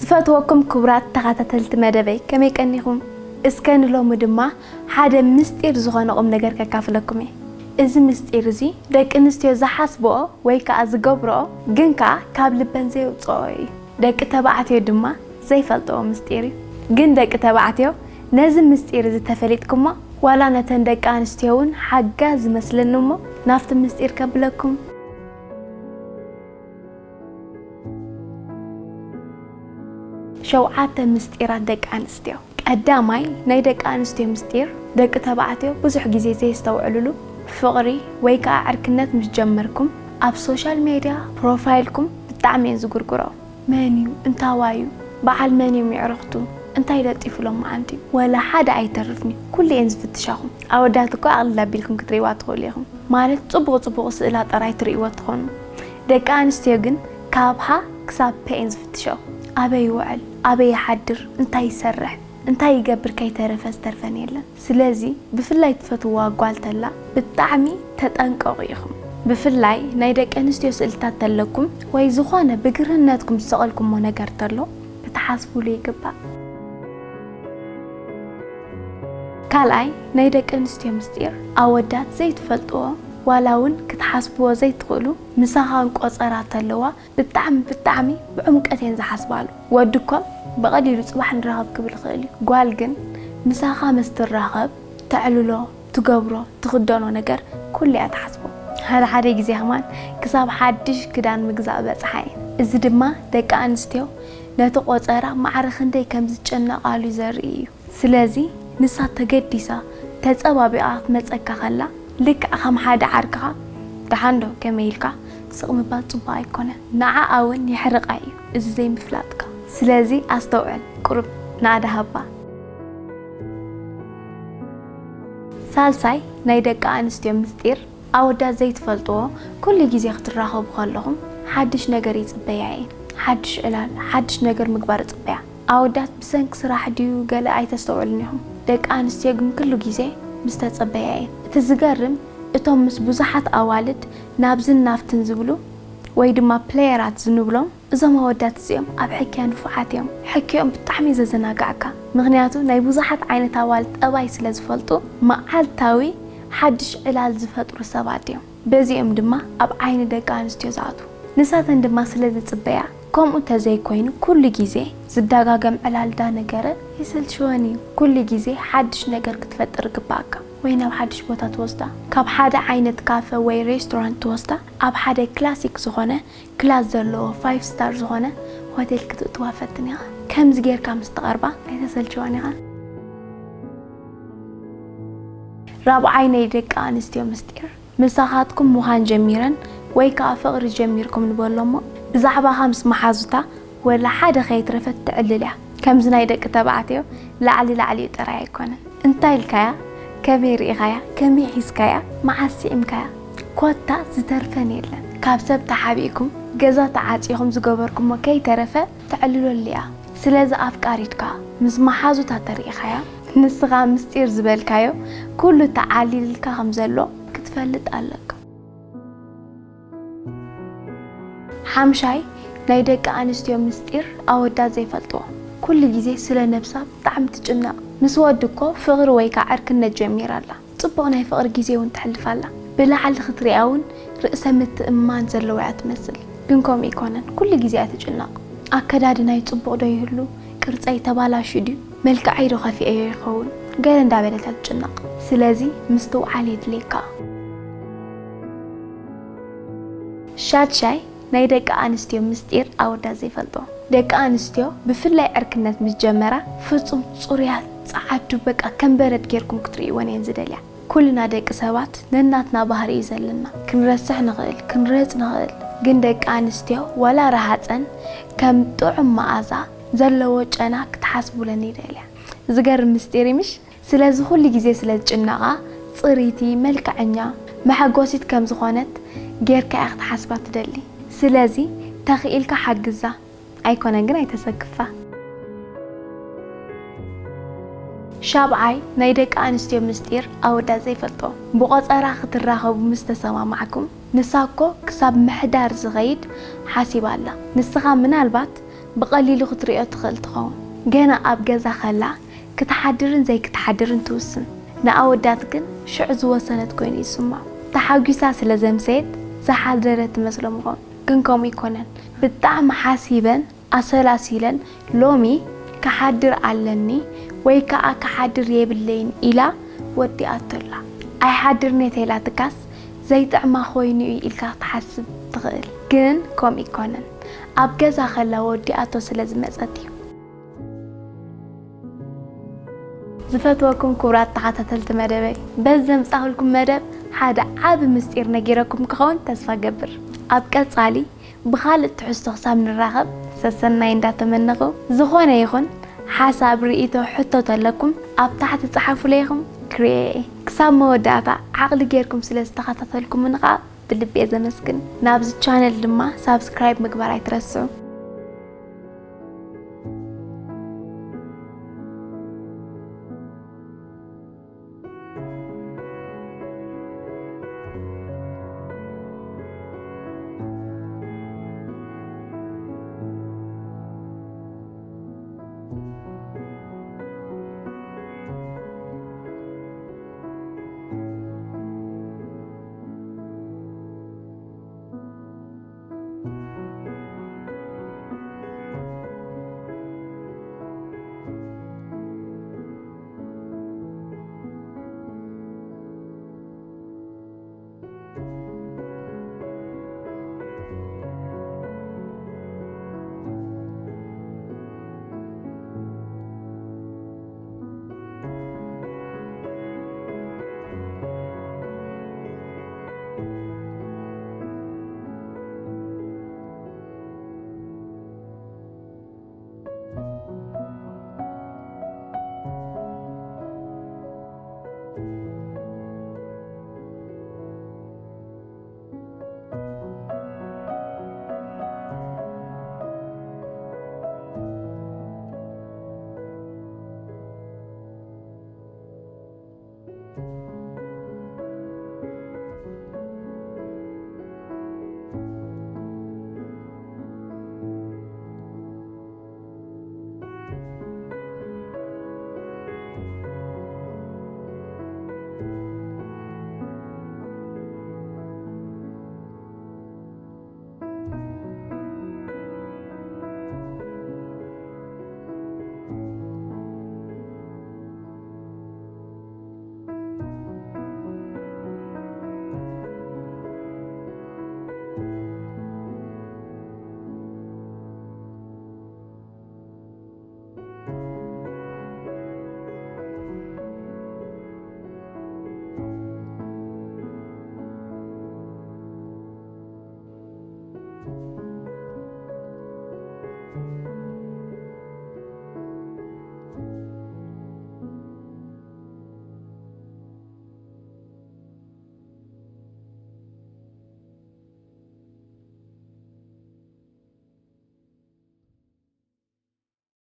ዝፈትወኩም ክቡራት ተኸታተልቲ መደበይ፣ ከመይ ቀኒኹም? እስከ ንሎሚ ድማ ሓደ ምስጢር ዝኾነ ቁም ነገር ከካፍለኩም እየ። እዚ ምስጢር እዚ ደቂ ኣንስትዮ ዝሓስብኦ ወይ ከኣ ዝገብርኦ ግን ከኣ ካብ ልበን ዘየውፅኦ እዩ። ደቂ ተባዕትዮ ድማ ዘይፈልጥዎ ምስጢር እዩ። ግን ደቂ ተባዕትዮ ነዚ ምስጢር እዚ ተፈሊጥኩሞ ዋላ ነተን ደቂ ኣንስትዮ እውን ሓጋዚ መስለኒ እሞ ናብቲ ምስጢር ከብለኩም። ሸውዓተ ምስጢራት ደቂ ኣንስትዮ። ቀዳማይ ናይ ደቂ ኣንስትዮ ምስጢር፣ ደቂ ተባዕትዮ ብዙሕ ግዜ ዘየስተውዕልሉ፣ ፍቕሪ ወይ ከኣ ዕርክነት ምስ ጀመርኩም ኣብ ሶሻል ሜድያ ፕሮፋይልኩም ብጣዕሚ እየን ዝጉርጉሮ። መን እዩ? እንታዋይ እዩ? በዓል መን እዮም ይዕርኽቱ? እንታይ ለጢፉሎም መዓንቲ? ወላ ሓደ ኣይተርፍኒ፣ ኩሉ እየን ዝፍትሻኹም። ኣወዳት እኮ ኣቕልል ኣቢልኩም ክትርእይዋ ትኽእሉ ኢኹም። ማለት ጽቡቕ ጽቡቕ ስእላ ጥራይ ትርእይዎ ትኾኑ። ደቂ ኣንስትዮ ግን ካብ ሃ ክሳብ ፐ እየን ዝፍትሸኦ። ኣበይ ይውዕል? ኣበይ ይሓድር? እንታይ ይሰርሕ? እንታይ ይገብር ከይተረፈ ዝተርፈን የለን። ስለዚ ብፍላይ ትፈትዋ ጓል ተላ ብጣዕሚ ተጠንቀቑ ኢኹም። ብፍላይ ናይ ደቂ ኣንስትዮ ስእልታት ተለኩም ወይ ዝኾነ ብግርህነትኩም ዝሰቐልኩሞ ነገር ተሎ ክትሓስቡሉ ይግባእ። ካልኣይ ናይ ደቂ ኣንስትዮ ምስጢር፣ ኣወዳት ዘይትፈልጥዎ ዋላ እውን ክትሓስብዎ ዘይትኽእሉ ምሳኻን ቆጸራ ተለዋ ብጣዕሚ ብጣዕሚ ብዕምቀት እየን ዝሓስባሉ። ወዲ እኮ ብቐሊሉ ጽባሕ ንራኸብ ክብል ይኽእል እዩ። ጓል ግን ምሳኻ ምስ ትራኸብ ተዕልሎ፣ ትገብሮ፣ ትኽደኖ ነገር ኩሉ እያ ትሓስቦ። ሓደ ሓደ ግዜ ከማን ክሳብ ሓድሽ ክዳን ምግዛእ በጽሓ እየን። እዚ ድማ ደቂ ኣንስትዮ ነቲ ቆጸራ ማዕረ ክንደይ ከም ዝጨነቓሉ ዘርኢ እዩ። ስለዚ ንሳ ተገዲሳ ተጸባቢቓ ክትመጸካ ከላ ልክዕ ከም ሓደ ዓርክኻ ደሓን ዶ ከመይ ኢልካ ስቕ ምባል ጽቡቕ ኣይኮነን። ንዓኣ እውን የሕርቓ እዩ እዚ ዘይምፍላጥካ። ስለዚ ኣስተውዕል፣ ቁሩብ ናእዳ ሃባ። ሳልሳይ ናይ ደቂ ኣንስትዮ ምስጢር ኣወዳት ዘይትፈልጥዎ ኩሉ ግዜ ክትራኸቡ ከለኹም ሓድሽ ነገር ይጽበያ እየን። ሓድሽ ዕላል፣ ሓድሽ ነገር ምግባር ይጽበያ። ኣወዳት ብሰንኪ ስራሕ ድዩ ገለ ኣይተስተውዕሉን ኢኹም። ደቂ ኣንስትዮ ግን ኩሉ ግዜ ምስ ተጸበያ እየን። እቲ ዝገርም እቶም ምስ ብዙሓት ኣዋልድ ናብዝን ናብትን ዝብሉ ወይ ድማ ፕሌየራት ዝንብሎም እዞም ኣወዳት እዚኦም ኣብ ሕክያ ንፉዓት እዮም። ሕክዮም ብጣዕሚ እዩ ዘዘናግዓካ። ምኽንያቱ ናይ ብዙሓት ዓይነት ኣዋልድ ጠባይ ስለ ዝፈልጡ መዓልታዊ ሓድሽ ዕላል ዝፈጥሩ ሰባት እዮም። በዚኦም ድማ ኣብ ዓይኒ ደቂ ኣንስትዮ ዝኣትዉ። ንሳተን ድማ ስለ ዝጽበያ፣ ከምኡ እንተዘይኮይኑ ኩሉ ግዜ ዝደጋገም ዕላል ዳነገረ የሰልችወን እዩ። ኩሉ ግዜ ሓድሽ ነገር ክትፈጥር ይግባኣካ። ወይ ናብ ሓድሽ ቦታ ትወስዳ፣ ካብ ሓደ ዓይነት ካፈ ወይ ሬስቶራንት ትወስዳ፣ ኣብ ሓደ ክላሲክ ዝኾነ ክላስ ዘለዎ ፋይቭ ስታር ዝኾነ ሆቴል ክትእትዋ ፈትን ኢኻ። ከምዚ ጌርካ ምስ ትቐርባ ኣይተሰልችዋን ኢኻ። ራብዓይ ናይ ደቂ ኣንስትዮ ምስጢር፣ ምሳኻትኩም ምዃን ጀሚረን ወይ ከኣ ፍቕሪ ጀሚርኩም ንበሎ እሞ ብዛዕባኻ ምስ መሓዙታ ወላ ሓደ ከይትረፈት ትዕልል እያ። ከምዚ ናይ ደቂ ተባዕትዮ ላዕሊ ላዕሊኡ ጥራይ ኣይኮነን። እንታይ ኢልካያ? ከመይ ርኢኻያ? ከመይ ሒዝካያ? መዓስ ስዒምካያ? ኮታ ዝተርፈን የለን። ካብ ሰብ ተሓቢእኩም፣ ገዛ ተዓጺኹም ዝገበርኩሞ ከይተረፈ ተዕልለሉ እያ። ስለዚ ኣፍቃሪትካ ምስ መሓዙታ ተሪኢኻያ፣ ንስኻ ምስጢር ዝበልካዮ ኩሉ ተዓሊልልካ ከም ዘሎ ክትፈልጥ ኣለካ። ሓምሻይ ናይ ደቂ ኣንስትዮ ምስጢር ኣወዳት ዘይፈልጥዎ። ኩሉ ግዜ ስለ ነብሳ ብጣዕሚ ትጭነቕ። ምስ ወዲ እኮ ፍቕሪ ወይ ከዓ ዕርክነት ጀሚራ ኣላ። ጽቡቕ ናይ ፍቕሪ ግዜ እውን ተሕልፍ ኣላ። ብላዕሊ ክትሪኣ እውን ርእሰ ምትእምማን ዘለዋ እያ ትመስል። ግን ከምኡ ኣይኮነን። ኩሉ ግዜ እያ ትጭነቕ። ኣከዳድናይ ጽቡቕ ዶ ይህሉ? ቅርጸይ ተባላሹ ድዩ? መልክዐይ ዶ ከፊአዮ ይኸውን? ገለ እንዳበለት እያ ትጭነቕ። ስለዚ ምስትውዓል የድልየካ። ሻድሻይ ናይ ደቂ ኣንስትዮ ምስጢር ኣወዳት ዘይፈልጦ። ደቂ ኣንስትዮ ብፍላይ ዕርክነት ምስ ጀመራ ፍጹም ጽሩያት፣ ጸዓዱ፣ በቃ ከም በረድ ጌርኩም ክትርእይወን እየን ዝደልያ። ኩልና ደቂ ሰባት ነናትና ባህሪ እዩ ዘለና። ክንረስሕ ንኽእል፣ ክንረህጽ ንኽእል። ግን ደቂ ኣንስትዮ ዋላ ረሃጸን ከም ጥዑም መኣዛ ዘለዎ ጨና ክትሓስቡለን ይደልያ። ዝገርም ምስጢር እዩ ምሽ? ስለዚ ኩሉ ግዜ ስለ ዝጭነቓ ጽሪቲ፣ መልክዐኛ፣ መሐጎሲት ከም ዝኾነት ጌርካ እያ ክትሓስባ ትደሊ። ስለዚ ተኽኢልካ ሓግዛ፣ ኣይኮነን ግን ኣይተሰክፋ። ሻብዓይ ናይ ደቂ ኣንስትዮ ምስጢር ኣወዳት ዘይፈልጦ። ብቆጸራ ክትራኸቡ ምስ ተሰማማዕኩም፣ ንሳ እኮ ክሳብ ምሕዳር ዝኸይድ ሓሲባ ኣላ። ንስኻ ምናልባት ብቐሊሉ ክትርእዮ ትኽእል ትኸውን። ገና ኣብ ገዛ ከላ ክትሓድርን ዘይክትሓድርን ትውስን። ንኣወዳት ግን ሽዑ ዝወሰነት ኮይኑ ይስምዖም። ተሓጒሳ ስለ ዘምሰየት ዝሓደረት ትመስሎም ይኸውን፣ ግን ከምኡ ኣይኮነን። ብጣዕሚ ሓሲበን ኣሰላሲለን ሎሚ ክሓድር ኣለኒ ወይ ከኣ ክሓድር የብለይን ኢላ ወዲኣቶ ኣላ። ኣይሓድርን እየ ተይላትካስ ዘይጥዕማ ኮይኑ እዩ ኢልካ ክትሓስብ ትኽእል፣ ግን ከምኡ ኣይኮነን። ኣብ ገዛ ከላ ወዲኣቶ ስለ ዝመጸት እዩ። ዝፈትወኩም ክቡራት ተኸታተልቲ መደበይ፣ በዚ ዘምጻኹልኩም መደብ ሓደ ዓቢ ምስጢር ነጊረኩም ክኸውን ተስፋ ገብር። ኣብ ቀጻሊ ብኻልእ ትሕዝቶ ክሳብ ንራኸብ ሰሰናይ እንዳተመነኹ፣ ዝኾነ ይኹን ሓሳብ፣ ርእይቶ፣ ሕቶ ተለኩም ኣብ ታሕቲ ጸሓፉለይ ኢኹም። ክሪኤ ክሳብ መወዳእታ ዓቕሊ ጌርኩም ስለ ዝተኸታተልኩምኒ ኸኣ ብልቢ እየ ዘመስግን። ናብዚ ቻነል ድማ ሳብስክራይብ ምግባር ኣይትረስዑ።